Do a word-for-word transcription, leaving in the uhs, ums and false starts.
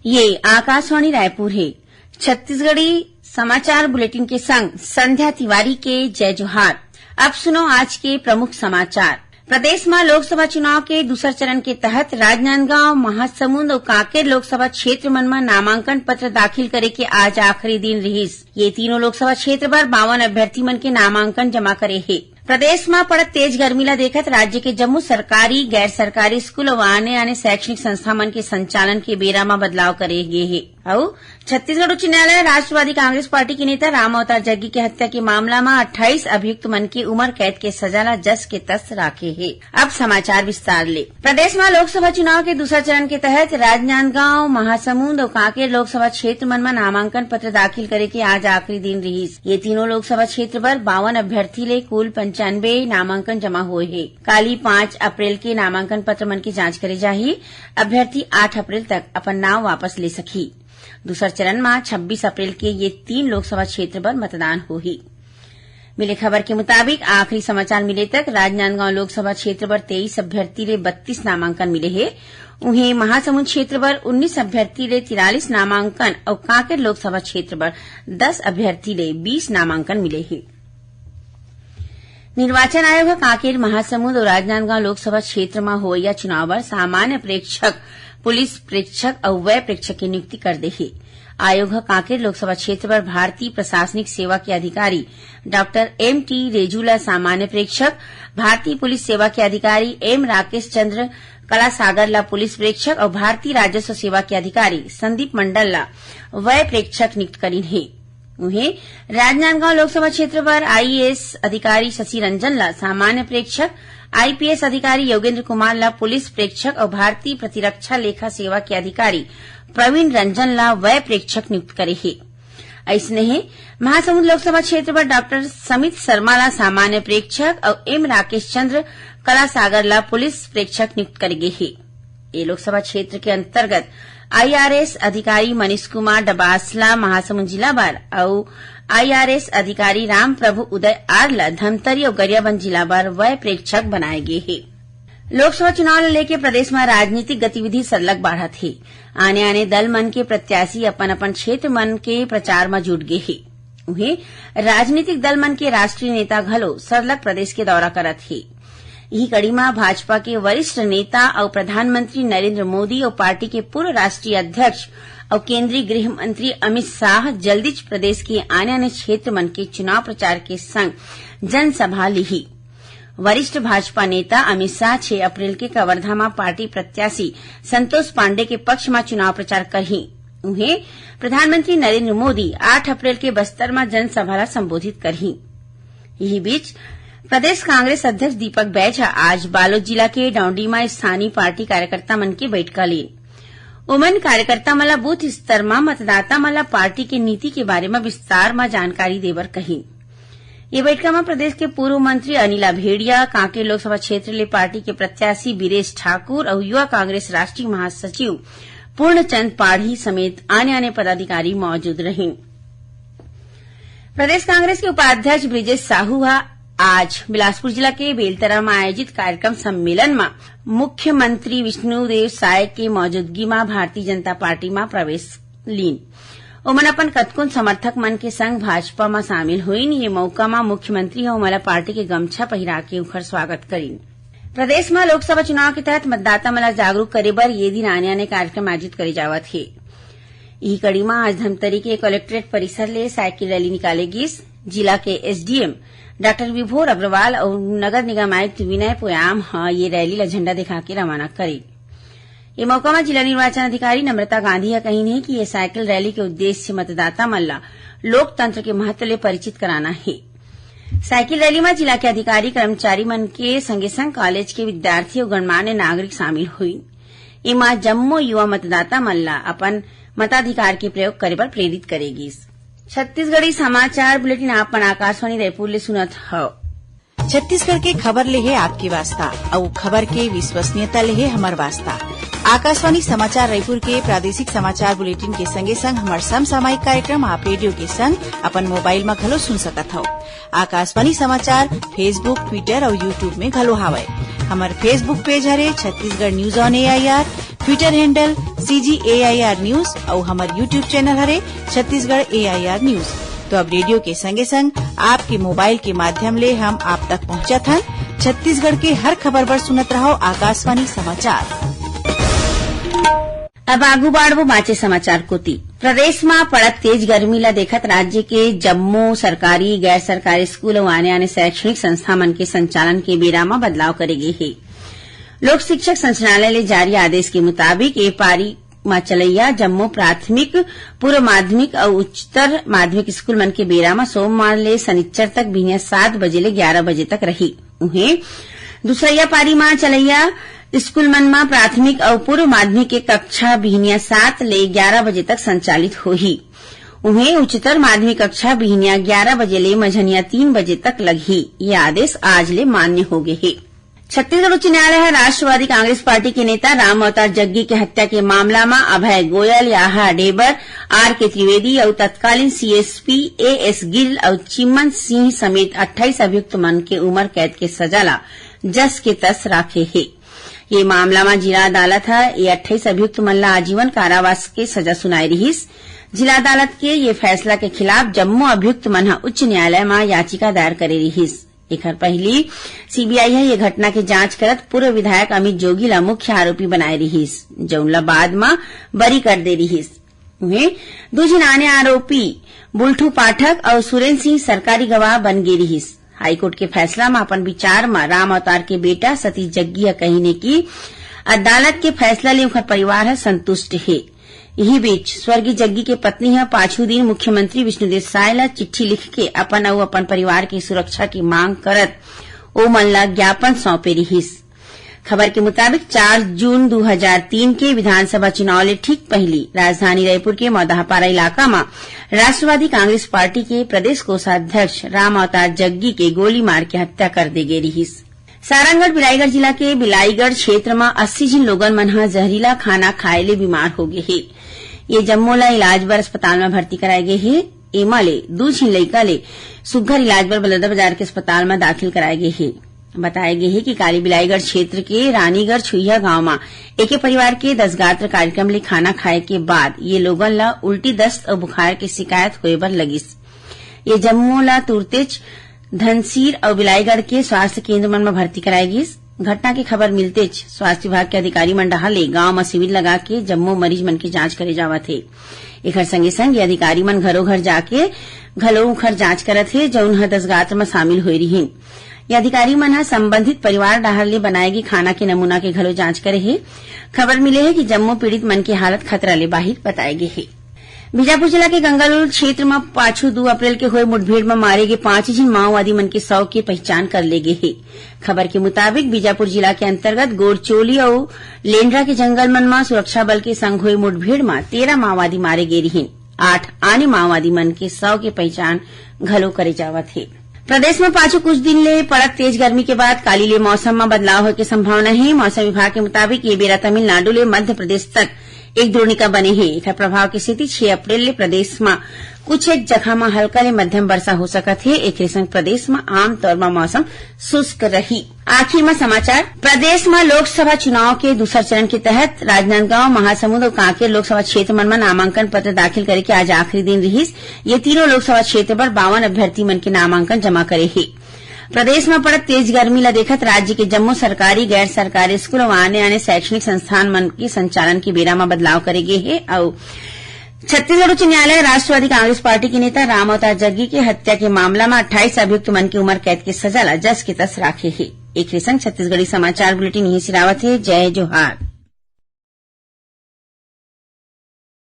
ये आकाशवाणी रायपुर हे। छत्तीसगढ़ी समाचार बुलेटिन के संग संध्या तिवारी के जय जोहार। अब सुनो आज के प्रमुख समाचार। प्रदेश म लोकसभा चुनाव के दूसर चरण के तहत राजनांदगांव, महासमुंद अउ कांकेर लोकसभा क्षेत्र मन म नामांकन पत्र दाखिल करे के आज आखिरी दिन रिहिस। ये तीनों लोकसभा क्षेत्र बर बावन अभ्यर्थी मन के नामांकन जमा करे हे। प्रदेश म पड़त तेज गर्मी ल देखत राज्य के जम्मो सरकारी, गैर सरकारी स्कूल अउ आने-आने शैक्षणिक संस्था मन के संचालन के बेरा म बदलाव करे गे हे। अउ छत्तीसगढ़ उच्च न्यायालय राष्ट्रवादी कांग्रेस पार्टी के नेता राम अवतार जग्गी के हत्या के मामला म अट्ठाईस अभियुक्त मन के उम्र कैद के सजा ल जस के तस राखे हे। अब समाचार विस्तार ले। प्रदेश म लोकसभा चुनाव के दूसरा चरण के तहत राजनांदगांव, महासमुंद अउ कांकेर लोकसभा क्षेत्र मन म नामांकन पत्र दाखिल करे के आज आखिरी दिन रिहिस। ये तीनों लोकसभा क्षेत्र बर बावन अभ्यर्थी ले कुल पंचानबे नामांकन जमा होए हे। काली पाँच अप्रैल के नामांकन पत्र मन के जांच करे जाही। अभ्यर्थी आठ अप्रैल तक अपन नाव वापस ले सकही। दूसर चरण म छब्बीस अप्रैल के ये तीन लोकसभा क्षेत्र बर मतदान होही। मिले खबर के मुताबिक, आखिरी समाचार मिले तक राजनांदगांव लोकसभा क्षेत्र बर तेईस अभ्यर्थी ले बत्तीस नामांकन मिले हे। उहें, महासमुंद क्षेत्र बर उन्नीस अभ्यर्थी ले तिरालीस नामांकन अउ कांकेर लोकसभा क्षेत्र बर दस अभ्यर्थी ले बीस नामांकन मिले हे। निर्वाचन आयोग ह कांकेर, महासमुंद अउ राजनांदगांव लोकसभा क्षेत्र म होवइया चुनाव बर सामान्य प्रेक्षक, पुलिस प्रेक्षक अउ व्यय प्रेक्षक के नियुक्ति कर दे हे। आयोग ह कांकेर लोकसभा क्षेत्र बर भारतीय प्रशासनिक सेवा के अधिकारी डॉक्टर एम टी रेजू ल सामान्य प्रेक्षक, भारतीय पुलिस सेवा के अधिकारी एम राकेश चंद्र कलासागर ल पुलिस प्रेक्षक अउ भारतीय राजस्व सेवा के अधिकारी संदीप मंडल ल व्यय प्रेक्षक नियुक्त करिन हे। उहें, राजनांदगांव लोकसभा क्षेत्र बर आईएएस अधिकारी शशि रंजन ल सामान्य प्रेक्षक, आईपीएस अधिकारी योगेंद्र कुमार ल पुलिस प्रेक्षक अउ भारतीय प्रतिरक्षा लेखा सेवा के अधिकारी प्रवीण रंजन ल व्यय प्रेक्षक नियुक्त करे हे। अइसने हे, महासमुंद लोकसभा क्षेत्र बर डॉक्टर समित शर्मा ल सामान्य प्रेक्षक अउ एम राकेश चंद्र कलासागर ल पुलिस प्रेक्षक नियुक्त करे गे हे। ए लोकसभा क्षेत्र के अंतर्गत आईआरएस अधिकारी मनीष कुमार डबासला महासमुंद जिला बर अउ आईआरएस अधिकारी राम प्रभु उदय आर ल धमतरी अउ गरियाबंद जिला बर व्यय प्रेक्षक बनाए गे हे। लोकसभा चुनाव ल लेके प्रदेश म राजनीतिक गतिविधि सरलग बाढ़त हे। आने-आने दल मन के प्रत्याशी अपन-अपन क्षेत्र मन के प्रचार म जुट गे हे। उहें, राजनीतिक दल मन के राष्ट्रीय नेता घलो सरलग प्रदेश के दौरा करत हे। इही कड़ी म भाजपा के वरिष्ठ नेता अउ प्रधानमंत्री नरेंद्र मोदी अउ पार्टी के पूर्व राष्ट्रीय अध्यक्ष अउ केंद्रीय गृह मंत्री अमित शाह जल्दीच प्रदेश के आने-आने क्षेत्र मन के चुनाव प्रचार के संग जनसभा लिही। वरिष्ठ भाजपा नेता अमित शाह छह अप्रैल के कवर्धा म पार्टी प्रत्याशी संतोष पांडे के पक्ष म चुनाव प्रचार करही। उहें, प्रधानमंत्री नरेंद्र मोदी आठ अप्रैल के बस्तर म जनसभा ल संबोधित करही। इही बीच, प्रदेश कांग्रेस अध्यक्ष दीपक बैज ह आज बालोद जिला के डौंडी म स्थानीय पार्टी कार्यकर्ता मन के बैठका लीन। ओमन कार्यकर्ता मन ल बूथ स्तर म मतदाता मन ल पार्टी के नीति के बारे म विस्तार म जानकारी देबर कहिन। ये बैठका म प्रदेश के पूर्व मंत्री अनिला भेड़िया, कांकेर लोकसभा क्षेत्र ले पार्टी के प्रत्याशी बीरेश ठाकुर अउ युवा कांग्रेस राष्ट्रीय महासचिव पूर्णचंद पाढ़ी समेत आने-आने पदाधिकारी मौजूद रहिन। प्रदेश कांग्रेस के उपाध्यक्ष बृजेश साहू ह आज बिलासपुर जिला के बेलतरा म आयोजित कार्यक्रम सम्मेलन म मुख्यमंत्री विष्णुदेव साय के मौजूदगी म भारतीय जनता पार्टी म प्रवेश लीन। ओमन अपन कतकोन समर्थक मन के संग भाजपा म शामिल होइन। ये मौका म मुख्यमंत्री ह ओमन ल पार्टी के गमछा पहिरा के उंखर स्वागत करिन। प्रदेश म लोकसभा चुनाव के तहत मतदाता मन ल जागरूक करे बर ये दिन आने-आने कार्यक्रम आयोजित करे जावत हे। इही कड़ी म आज धमतरी के कलेक्ट्रेट परिसर ले साइकिल रैली निकाले गिस। जिला के एसडीएम डॉक्टर विभोर अग्रवाल अउ नगर निगम आयुक्त विनय पोयाम ह ये रैली ल झंडा दिखा के रवाना करिन। ये मौका म जिला निर्वाचन अधिकारी नम्रता गांधी ह कहिन हे कि ये साइकिल रैली के उद्देश्य मतदाता मन ल लोकतंत्र के महत्व ले परिचित कराना हे। साइकिल रैली म जिला के अधिकारी, कर्मचारी मन के संगे संग कॉलेज के विद्यार्थी अउ गणमान्य नागरिक शामिल होइन। एमा जम्मो युवा मतदाता मन ल अपन मताधिकार के प्रयोग करे बर प्रेरित करे गिस। छत्तीसगढ़ी समाचार बुलेटिन आप मन आकाशवाणी रायपुर ले सुनत हव। छत्तीसगढ़ के खबर ले हे आपके वास्ता, अउ खबर के विश्वसनीयता ले हे हमर वास्ता। आकाशवाणी समाचार रायपुर के प्रादेशिक समाचार बुलेटिन के संगे संग हमर समसामयिक कार्यक्रम आप रेडियो के संग अपन मोबाइल म घलो सुन सकत हव। आकाशवाणी समाचार Facebook, Twitter अउ YouTube में घलो हावय। हमर Facebook पेज हरे Chhattisgarh news on AIR. Twitter handle C G A I R News अउ हमर YouTube channel हरे Chhattisgarh A I R News। तो अब रेडियो के संगे संग आपके मोबाइल के माध्यम ले हम आप तक पहुंचत हन। छत्तीसगढ़ के हर खबर बर सुनत रहव आकाशवाणी समाचार। अब आगू बाढ़बो बांचे समाचार कोति। प्रदेश म पड़त तेज गर्मी ल देखत राज्य के जम्मो सरकारी, गैर सरकारी स्कूल अउ आने-आने शैक्षणिक संस्था मन के संचालन के बेरा म बदलाव करे गे हे। लोक शिक्षक संचालनालय ले जारी आदेश के मुताबिक, ए पारी म चलइया जम्मो प्राथमिक, पूर्व माध्यमिक अउ उच्चतर माध्यमिक स्कूल मन के बेरा म सोमवार ले शनिचर तक बिहनिया सात बजे ले ग्यारा बजे तक रही। उहें, दूसरइया पारी म चलइया स्कूल मन म प्राथमिक अउ पूर्व माध्यमिक के कक्षा बिहनिया सात ले ग्यारा बजे तक संचालित होही। उहें, उच्चतर माध्यमिक कक्षा बिहनिया ग्यारा बजे ले मझनिया तीन बजे तक लगही। ये आदेश आज ले मान्य हो गे हे। छत्तीसगढ़ उच्च न्यायालय ह राष्ट्रवादी कांग्रेस पार्टी के नेता राम अवतार जग्गी के हत्या के मामला म अभय गोयल, याहा डेबर, आर के त्रिवेदी अउ तत्कालीन C S P A S Gill अउ चिमन सिंह समेत अट्ठाईस अभियुक्त मन के उमर कैद के सजा ला जस के तस राखे हे। ये मामला म जिला अदालत ह ये अट्ठाईस अभियुक्त मन ला आजीवन कारावास के सजा सुनाए रिहिस। जिला अदालत के ये फैसला के खिलाफ जम्मो अभियुक्त मन ह उच्च न्यायालय म याचिका दायर करे रिहिस। एखर पहिली C B I ह ये घटना के जांच करत पूर्व विधायक अमित जोगी ला मुख्य आरोपी बनाए रिहिस, जउन ला बाद म बरी कर दे रिहिस। उहें, दू झिन आने आरोपी बुल्ठू पाठक अउ सुरेंद्र सिंह सरकारी गवाह बन गे रिहिस। हाईकोर्ट के फैसला म अपन विचार म राम अवतार के बेटा सतीश जग्गी ह कहिन हे कि अदालत के फैसला ले उंखर परिवार ह संतुष्ट हे। इही बीच, स्वर्गीय जग्गी के पत्नी ह पाछू दिन मुख्यमंत्री विष्णुदेव साय ला चिट्ठी लिख के अपन अउ अपन परिवार के सुरक्षा के मांग करत ओमन ला ज्ञापन सौंपे रिहिस। खबर के मुताबिक, चार जून दू हजार तीन के विधानसभा चुनाव ले ठीक पहिली राजधानी रायपुर के मौदाहपारा इलाका म राष्ट्रवादी कांग्रेस पार्टी के प्रदेश कोषाध्यक्ष राम अवतार जग्गी के गोली मार के हत्या कर दे गे रिहिस। सारंगढ़ बिलाईगढ़ जिला के बिलाईगढ़ क्षेत्र म अस्सी झिन लोगन मन ह जहरीला खाना खाए ले बीमार हो गे हे। ये जम्मो ला इलाज बर अस्पताल म भर्ती कराए गे हे। एमा ले दू झिन लइका ले सुग्घर इलाज बर बलौदाबाजार के अस्पताल म दाखिल कराए गे हे। बताए गे हे कि काली बिलाईगढ़ क्षेत्र के रानीगढ़ छुइया गांव म एके परिवार के दसगात्र कार्यक्रम ले खाना खाए के बाद ये लोगन ला उल्टी, दस्त अउ बुखार के शिकायत होए बर लगिस। ये जम्मो ला तुरतेच धनसीर अउ बिलाईगढ़ के स्वास्थ्य केंद्र मन म भर्ती कराए गिस। घटना के खबर मिलतेच स्वास्थ्य विभाग के अधिकारी मन डहार ले गांव म शिविर लगा के जम्मो मरीज मन के जांच करे जावत हे। एखर संगे संग ये अधिकारी मन घरो घर जाके घलो उंखर जांच करत हे, जउन ह दसगात्र म शामिल होए रिहिन। ये अधिकारी मन ह संबंधित परिवार डहार ले बनाए गे खाना के नमूना के घलो जांच करे हे। खबर मिले हे कि जम्मो पीड़ित मन के हालत खतरा ले बाहिर बताए गे हे। बीजापुर जिला के गंगालूर क्षेत्र म पाछू दू अप्रैल के होए मुठभेड़ म मारे गे पांच झिन माओवादी मन के शव के पहिचान कर ले गे हे। खबर के मुताबिक, बीजापुर जिला के अंतर्गत गोरचोली अउ लेंडरा के जंगल मन म सुरक्षा बल के संग होए मुठभेड़ म तेरह माओवादी मारे गे रिहिन। आठ आने माओवादी मन के शव के पहिचान घलो करे जावत हे। प्रदेश म पाछू कुछ दिन ले पड़त तेज गर्मी के बाद काली ले मौसम म बदलाव होए के संभावना हे। मौसम विभाग के मुताबिक, ये बेरा तमिलनाडु ले मध्य प्रदेश तक एक द्रोणिका बने हे। एखर प्रभाव के सेती छह अप्रैल ले प्रदेश म कुछ एक जगह म हल्का ले मध्यम वर्षा हो सकत हे। एखरे संग प्रदेश म आमतौर म मौसम शुष्क रही। आखिर म समाचार, प्रदेश म लोकसभा चुनाव के दूसर चरण के तहत राजनांदगांव, महासमुंद अउ कांकेर लोकसभा क्षेत्र मन म नामांकन पत्र दाखिल करे के आज आखिरी दिन रिहिस। ये तीनों लोकसभा क्षेत्र बर बावन अभ्यर्थी मन के नामांकन जमा करे हे। प्रदेश म पड़त तेज गर्मी ल देखत राज्य के जम्मो सरकारी, गैर सरकारी स्कूल अउ आने-आने शैक्षणिक संस्थान मन के संचालन के बेरा म बदलाव करे गे हे अउ छत्तीसगढ़ उच्च न्यायालय राष्ट्रवादी कांग्रेस पार्टी के नेता राम अवतार जग्गी के हत्या के मामला म अट्ठाईस अभियुक्त मन के उम्र कैद के सजा ल जस के तस राखे हे। एखरे संग छत्तीसगढ़ी समाचार बुलेटिन इहें सिरावत हे। जय जोहार।